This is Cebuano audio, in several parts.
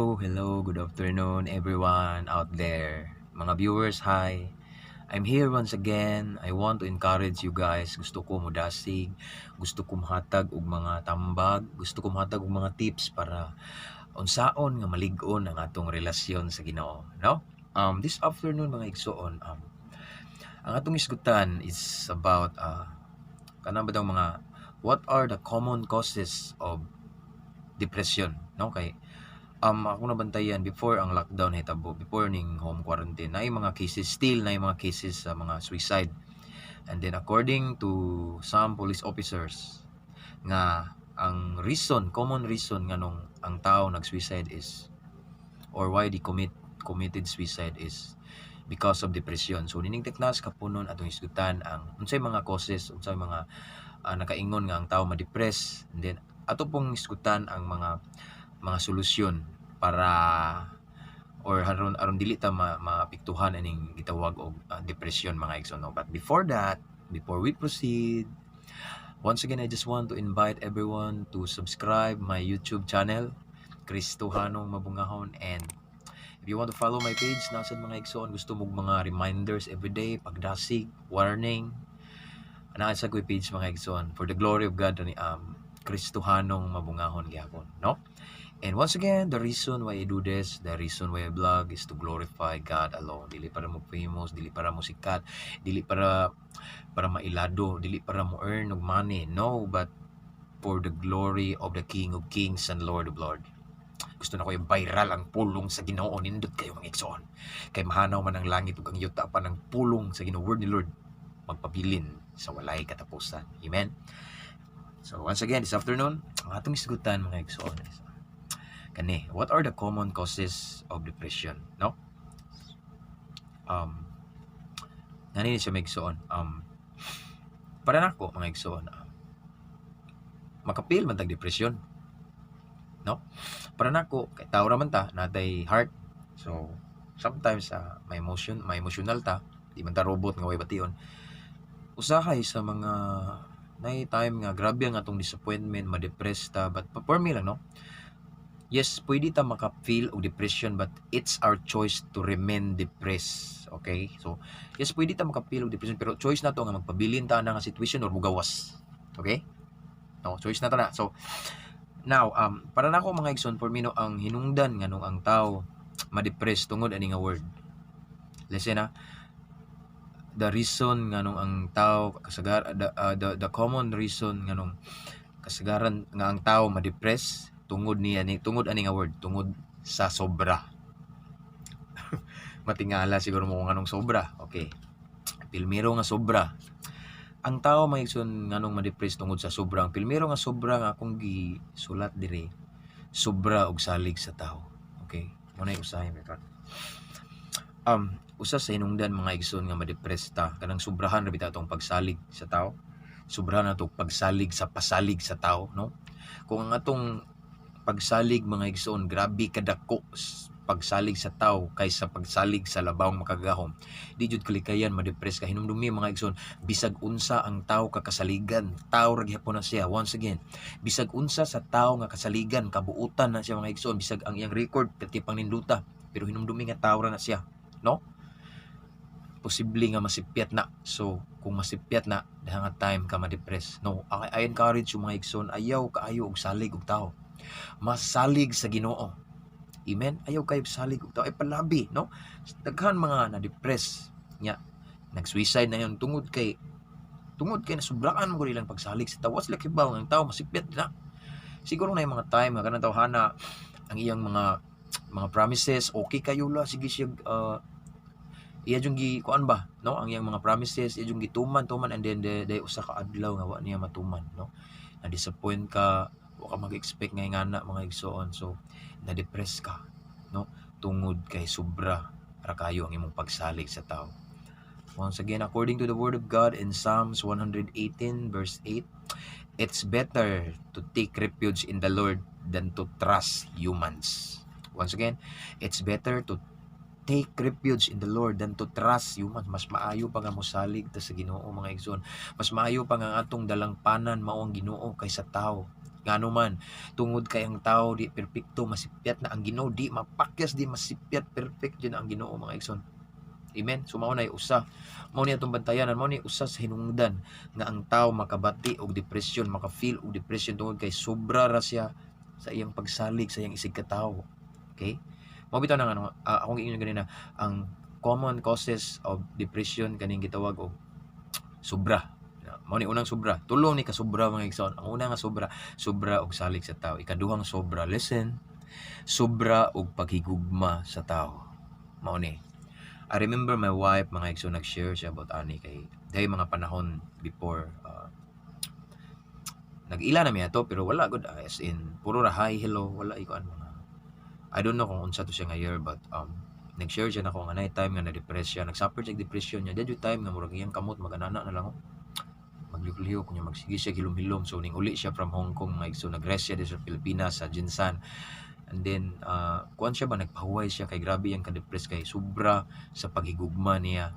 Hello, hello, good afternoon, everyone out there. Mga viewers, hi. I'm here once again. I want to encourage you guys. Gusto ko mudasig, gusto ko mohatag og mga tambag, gusto ko mohatag og mga tips para unsaon nga malig-on ang atong relasyon sa Ginoo, no? This afternoon, mga igsoon, ang atong isgutan is about kanang ba daw mga what are the common causes of depression, no? Kay ako nabantayan before ang lockdown hitabo, before ning home quarantine, na mga cases, still na mga cases sa mga suicide. And then according to some police officers nga ang reason, common reason nganong ang tao nag-suicide is or why they committed suicide is because of depression. So nining teknas kapunon, atong isgutan ang unsay mga causes, unsay mga nakaingon nga ang tao ma-depress, and then ato pong isgutan ang mga solusyon para or aron aron dili ta maapektuhan ining gitawag og depression, mga igsoon, no? But before that, before we proceed, once again, I just want to invite everyone to subscribe my YouTube channel, Kristohanong Mabungahon, and if you want to follow my page nasa mga igsoon, gusto mo mga reminders everyday, pagdasig, warning, naa sa ko page, mga igsoon, for the glory of God ni Kristohanong Mabungahon gyapon, no? And once again, the reason why I do this, the reason why I vlog is to glorify God alone. Dili para mo famous, dili para mo sikat, dili para para mailado, dili para mo earn og money. No, but for the glory of the King of Kings and Lord of Lords. Gusto na ko yung viral ang pulong sa Ginoo. Nindot kayo, mga igsoon. Kay mahanaw man ang langit ug ang yuta pa ng pulong sa Ginoo, word ni Lord magpabilin sa walay katapusan. Amen. So once again, this afternoon, ang atong isgutan, mga igsoon, is kani, what are the common causes of depression, no? Ngani ni siya, mga igsoon, para nako, mga igsoon, maka-feel man tag depression, no? Para nako, kay tao ra man ta, natay heart, so sometimes may emotion, may emotional ta, di man ta robot nga way bation. Usahay sa mga nay time nga grabe ang atong disappointment, ma-depress ta. But for me lang, no, yes, pwede ta maka-feel og depression, but it's our choice to remain depressed, okay? So yes, pwede ta maka-feel og depression, pero choice na to nga magpabilin ta na nga situation or mugawas, okay, no? Choice na to na. So now, para nako, mga igsoon, for me, no, ang hinungdan nganong ang tao ma-depress tungod ani nga word, listen ha, the reason nganong ang tao kasagar the common reason nganong kasagaran nga ang tao ma-depress tungod niya ni tungod ani nga word, tungod sa sobra. Matingala siguro mo kung anong sobra. Okay, pilmero nga sobra. Ang tao, mga igsoon, nganong ma-depress tungod sa sobra, ang pilmero nga sobra nga akong gisulat diri, sobra og salig sa tao. Okay, mo na usahay mi usa sa hinungdan, mga igsoon, nga ma-depress ta, kanang sobrahan ra bitaw atong pagsalig sa tao, sobrahan na pagsalig sa pasalig sa tao, no? Kung ang atong pagsalig, mga igsoon, grabe kadako pagsalig sa tao kaysa pagsalig sa labawng makagagahom, di jud kalikayan ma-depress ka. Hinumdumi, mga igsoon, bisag unsa ang tao kakasaligan, tao ra gihapon na siya. Once again, bisag unsa sa tao nga kasaligan, kabuutan na siya, mga igsoon, bisag ang iyang record pati pang ninduta, pero hinumdumi nga tao ra na siya, no? Posible nga masipyat na. So kung masipyat na, diha nga time ka ma-depress, no? I encourage yung mga igsoon, ayaw kaayo og salig og tao, masalig sa Ginoo. Amen. Ayaw kayo salig og tao, ay palabi, no? Daghan mga na-depress nya nag-suicide na yun tungod kay nasubraan mo ilang pagsalig sa tao. Wa sila kibaw ang tao masipyat na. Siguro na yung mga time nga kanang tawhana ang iyang mga promises, okay kayo la, sige siya, iya jung gi kuan ba, no? Ang iyang mga promises iya jung gituman tuman, and then de usa ka adlaw nga wa niya matuman, no? Na disappoint ka, wa ka mag-expect nga ingana, mga igsoon. So na-depress ka, no, tungod kay sobra ra kayo ang imong pagsalig sa tao. Once again, according to the word of God in Psalms 118 verse 8, it's better to take refuge in the Lord than to trust humans. Once again, it's better to take refuge in the Lord than to trust humans. Mas maayo pa nga mosalig ta sa Ginoo, mga igsoon. Mas maayo pa nga ang atong dalangpanan mao ang Ginoo kaysa tao. Ngano man? Tungod kay ang tao di perpekto, masipyat na ang Ginoo, di mapakyas, di masipyat, perfect jud ang Ginoo, mga igsoon. Amen. So mao na usa. Mao ni atong bantayanan, mao ni usa sa hinungdan nga ang tao makabati og depression, maka-feel og depression tungod kay sobra ra siya sa iyang pagsalig sa iyang isig katawo. Okay? Mao bitaw nang ano, akong giingon ganina, ang common causes of depression kaning gitawag og sobra. Mao ni unang sobra. Tulo ni ka sobra, mga igsoon. Ang una nga sobra, sobra og salig sa tao. Ikaduhang sobra, listen, sobra og paghigugma sa tao. Mao ni. I remember my wife, mga igsoon, nag-share siya about ani kay dahil mga panahon before, nag-ila na mi ato pero wala gud, as in puro ra hi, hello, wala ikuan mga, I don't know kung unsa to siya nga year, but nag-share siya nako nga naay time nga na-depress siya, nag-suffer siya og depression niya. Didto time nga murag iyang kamot maganana na lang, oh. Maglihok-lihok niya, magsige siya hilom-hilom. So ning uli siya from Hong Kong, mga igsoon, nag-rest siya dito sa Pilipinas, sa GenSan, and then kuan siya ba, nagpahuway siya kay grabe yang ka-depress kay sobra sa paghigugma niya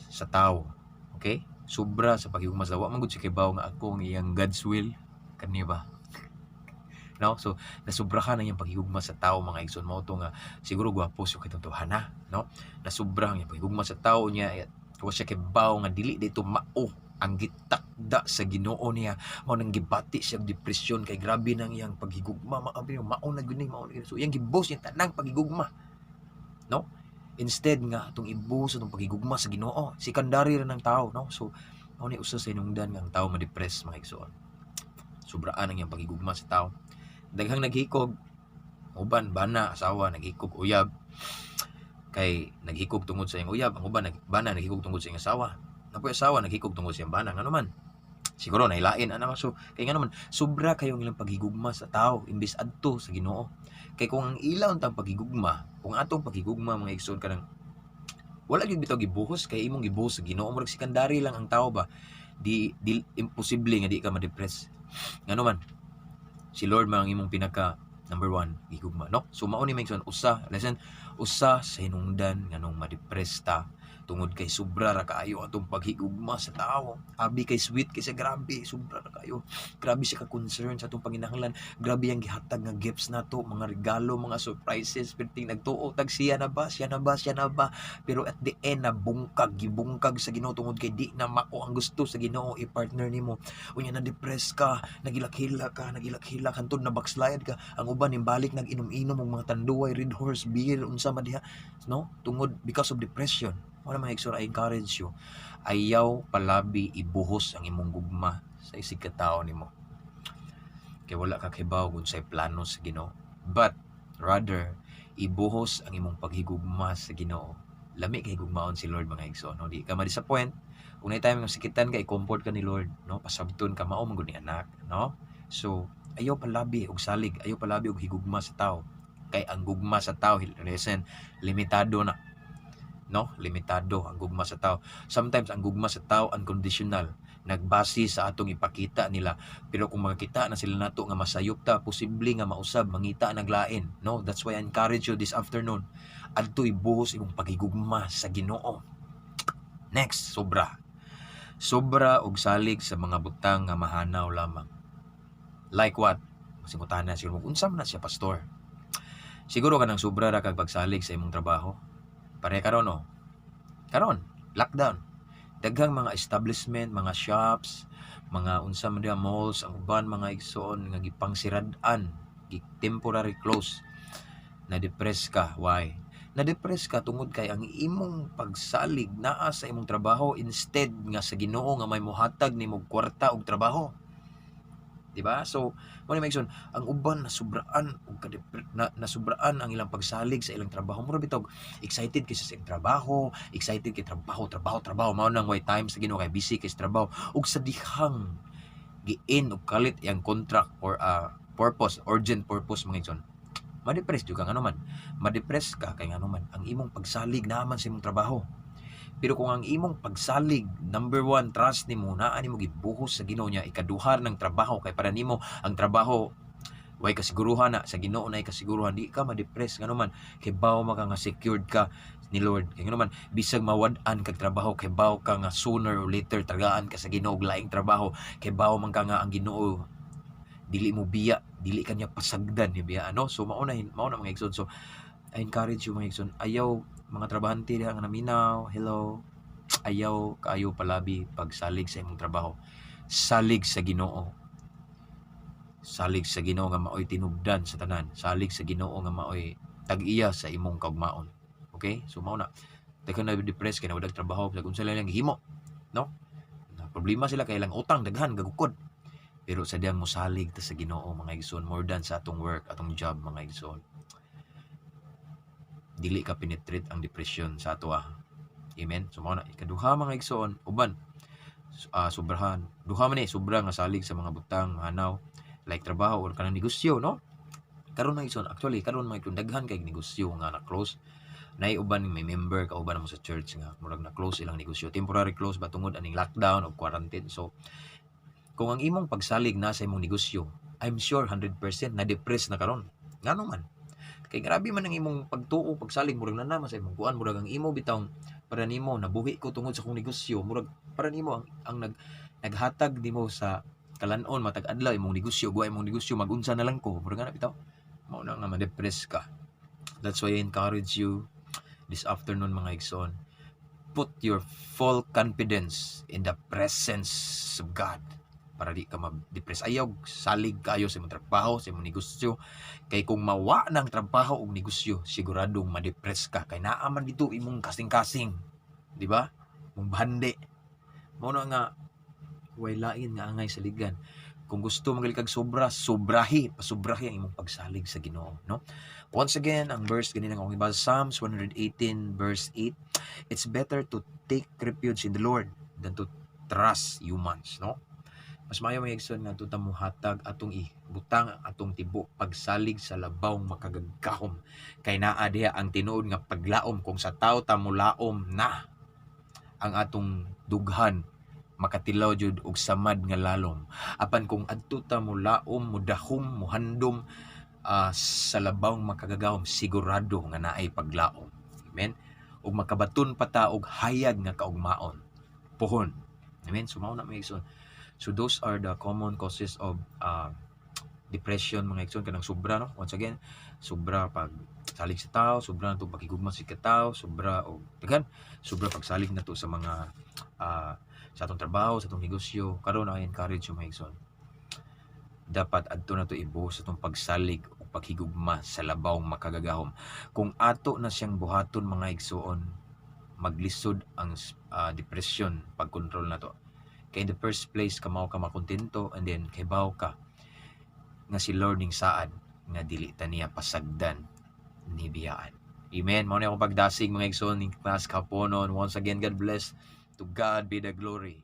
sa tao. Okay, sobra sa paghigugma sa, wa man gud siya kibaw nga ako ang iyang God's will kani ba, no? So nasubrahan ang iyang paghigugma sa tao, mga igsoon. Mao to nga siguro gwapo siya kay hana, no? Nasubra ang iyang paghigugma sa tao niya. Wa siya kibaw nga dili dito mao ang gitakda sa Ginoo niya. Mao nang gibati siya og depression kay grabe nang iyang paghigugma, maabi mao na gyud ni, mao na gyud. So iyang gibuhos iyang tanang paghigugma, no, instead nga atong ibuhos atong paghigugma sa Ginoo. Secondary ra ng tao, no? So mao ni usa sa hinungdan nga ang tao ma-depress, mga igsoon, sobraan ang iyang paghigugma sa tao. Daghang naghikog, uban bana, asawa naghikog uyab kay naghikog tungod sa iyang uyab. Ang uban nag, bana naghikog tungod sa iyang asawa. Napoy asawa naghikog tungod sa iyang bana. Ngano man? Siguro nailain ana man. So kay ngano man, sobra kayo ang ilang paghigugma sa tao imbis adto sa Ginoo. Kay kung ang ila untang paghigugma, kung atong paghigugma, mga igsoon, kanang wala gyud bitaw gibuhos kay imong gibuhos sa Ginoo, murag secondary lang ang tao ba, di imposible nga di ka ma-depress. Ngano man? Si Lord man ang imong pinaka number one gigugma, no? So mao ni, mga igsoon, usa, listen, usa sa hinungdan nganong ma-depress ta tungod kay sobra ra kaayo atong paghigugma sa tao. Abi kay sweet kay sa, grabe, sobra ra kaayo, grabe siya ka concern sa atong panginahanglan, grabe ang gihatag nga gifts nato, mga regalo, mga surprises, perting nagtuo tag siya na ba, siya na ba, siya na ba. Pero at the end nabungkag, gibungkag sa Ginoo tungod kay di na mao ang gusto sa Ginoo i-partner nimo. Unya na depress ka, nagilak-hilak ka, nagilak-hilak hantod na backslide ka. Ang uban nimbalik nag-inom-inom og mga Tanduay, Red Horse beer, unsa man diha, no, tungod because of depression. Wala, mga igsoon, I encourage you, ayaw palabi ibuhos ang imong gugma sa isig ka tawo nimo kay wala ka kibaw kung unsay plano sa Ginoo, but rather ibuhos ang imong paghigugma sa Ginoo. Lami kay higugmaon si Lord, mga igsoon, no? Di ka ma-disappoint. Kung naay time nga sakitan ka, i-comfort ka ni Lord, no? Pasabton ka, mao man gud ni anak, no? So ayaw palabi og salig, ayaw palabi og higugma sa tao kay ang gugma sa tao, listen, limitado na, no? Limitado ang gugma sa tao. Sometimes ang gugma sa tao unconditional, nagbase sa atong ipakita nila. Pero kung makita na sila nato nga masayop ta, posible nga mausab mangita naglain, no? That's why I encourage you this afternoon, adto ibuhos imong paghigugma sa Ginoo. Next, sobra. Sobra og salig sa mga butang nga mahanaw lamang. Like what? Masingutana siguro mo, unsa man na siya, pastor? Siguro kanang sobra ra kag pagsalig sa imong trabaho. Pare karon, no? Karon, lockdown. Daghang mga establishment, mga shops, mga unsa man diha, malls, ang uban, mga igsoon, nga gipangsirad-an, gi temporary close. Na-depress ka. Why? Na-depress ka tungod kay ang imong pagsalig naa sa imong trabaho instead nga sa Ginoo nga may mohatag nimo kwarta og trabaho. Di ba? So, mo ni, mga igsoon, ang uban nasubraan og na, nasubraan ang ilang pagsalig sa ilang trabaho. Mura bitaw excited kay sa iyang trabaho, excited kay trabaho, trabaho, trabaho. Mao nang way time sa Ginoo kay busy kay sa trabaho. Ug sa dihang gi-end og kalit iyang contract or a purpose, urgent purpose, mga igsoon. Ma-depress jud ka. Ngano man? Ma-depress ka kay ngano man, ang imong pagsalig naa man sa imong trabaho. Pero kung ang imong pagsalig, number one, trust nimo, naa nimo gibuhos sa Ginoo niya, ikaduha ng trabaho, kay para nimo ang trabaho way kasiguruhan na, sa Ginoo na kasiguruhan, di ka ma-depress. Ngano man? Kay bawo man ka nga secured ka ni Lord. Kay ngano man, bisag mawad-an kag trabaho, kay bawo ka nga sooner or later tagaan ka sa Ginoo og laing trabaho. Kay bawo man ka nga ang Ginoo Dili mo biya, dili ka niya pasagdan ni biya, ano? So mao na, mga igsoon. So I encourage you, mga igsoon, ayaw, mga trabahante diha nga naminaw, hello. Ayaw kaayo palabi pagsalig sa imong trabaho. Salig sa Ginoo. Salig sa Ginoo nga maoy tinubdan sa tanan. Salig sa Ginoo nga maoy tag-iya sa imong kaugmaon. Okay? So mao na. Daghan na depressed kay nawadag trabaho, kay unsa lang gihimo, no? Na problema sila kay ilang utang daghan gagukod. Pero sa diyang mosalig ta sa Ginoo, mga igsoon, more than sa atong work, atong job, mga igsoon. Dili ka penetrate ang depression sa ato ah. Amen. So mao na ikaduha, mga igsoon, uban sobrahan. Duha man eh, sobra nga salig sa mga butang, hanaw, like trabaho or kanang negosyo, no? Karon, mga igsoon, actually karon, mga igsoon, daghan kay negosyo nga na close. Nay uban may member kauban mo sa church nga murag na close ilang negosyo. Temporary close ba tungod aning lockdown o quarantine. So kung ang imong pagsalig na sa imong negosyo, I'm sure 100% na depressed na karon. Ngano man? Kay grabe man ang imong pagtuo, pagsalig, murag na naman sa imong kuan, murag ang imo bitawng para nimo nabuhi ko tungod sa akong negosyo, murag para nimo ang naghatag nimo sa kalanon matag adlaw imong negosyo, guwa imong negosyo, magunsa na lang ko, murag nga bitaw. Mao na nga ma-depress ka. That's why I encourage you this afternoon, mga igsoon. Put your full confidence in the presence of God para di ka ma-depress. Ayaw salig kayo sa imong trabaho, sa imong negosyo. Kay kung mawa ng trabaho o negosyo, siguradong ma-depress ka. Kay naa man dito imong kasing-kasing. Di ba? Imong bande. Mao na nga way lain nga angay saligan. Kung gusto magalikag sobra, sobrahi, pasubrahi ang imong pagsalig sa Ginoo, no? Once again, ang verse ganina nga akong ibasa, Psalms 118 verse 8, it's better to take refuge in the Lord than to trust humans, no? Mas maayo, mga igsoon, nga tuta mo hatag atong ibutang ang atong tibuok pagsalig sa labawng makagagahom kay naa diha ang tinuod nga paglaom. Kung sa tao ta molaom na ang atong dughan, makatilaw jud og samad nga lalom, apan kung adto ta molaom, mudahom, muhandom sa labawng makagagahom, sigurado nga naay paglaom, amen, ug makabaton pa ta og hayag nga kaugmaon pohon. Amen. So mao na, mga igsoon. So those are the common causes of depression, mga igsoon, kanang sobra, no? Once again, sobra pag salig sa tao, sobra na to paghigugma sa tao, sobra og daghan, sobra pagsalig na to sa mga sa atong trabaho, sa atong negosyo. Karon I encourage you, mga igsoon. Dapat adto na to ibuhos atong pagsalig o paghigugma sa labawng makagagahom. Kung ato na siyang buhaton, mga igsoon, maglisod ang depression pagkontrol na to. Kay in the first place, kamaw ka makontento and then kaybaw ka nga si Lord ning saad nga dili ta niya pasagdan ni biyaan. Amen. Mao na akong pagdasig, mga igsoon, ning class kaponon. Once again, God bless. To God be the glory.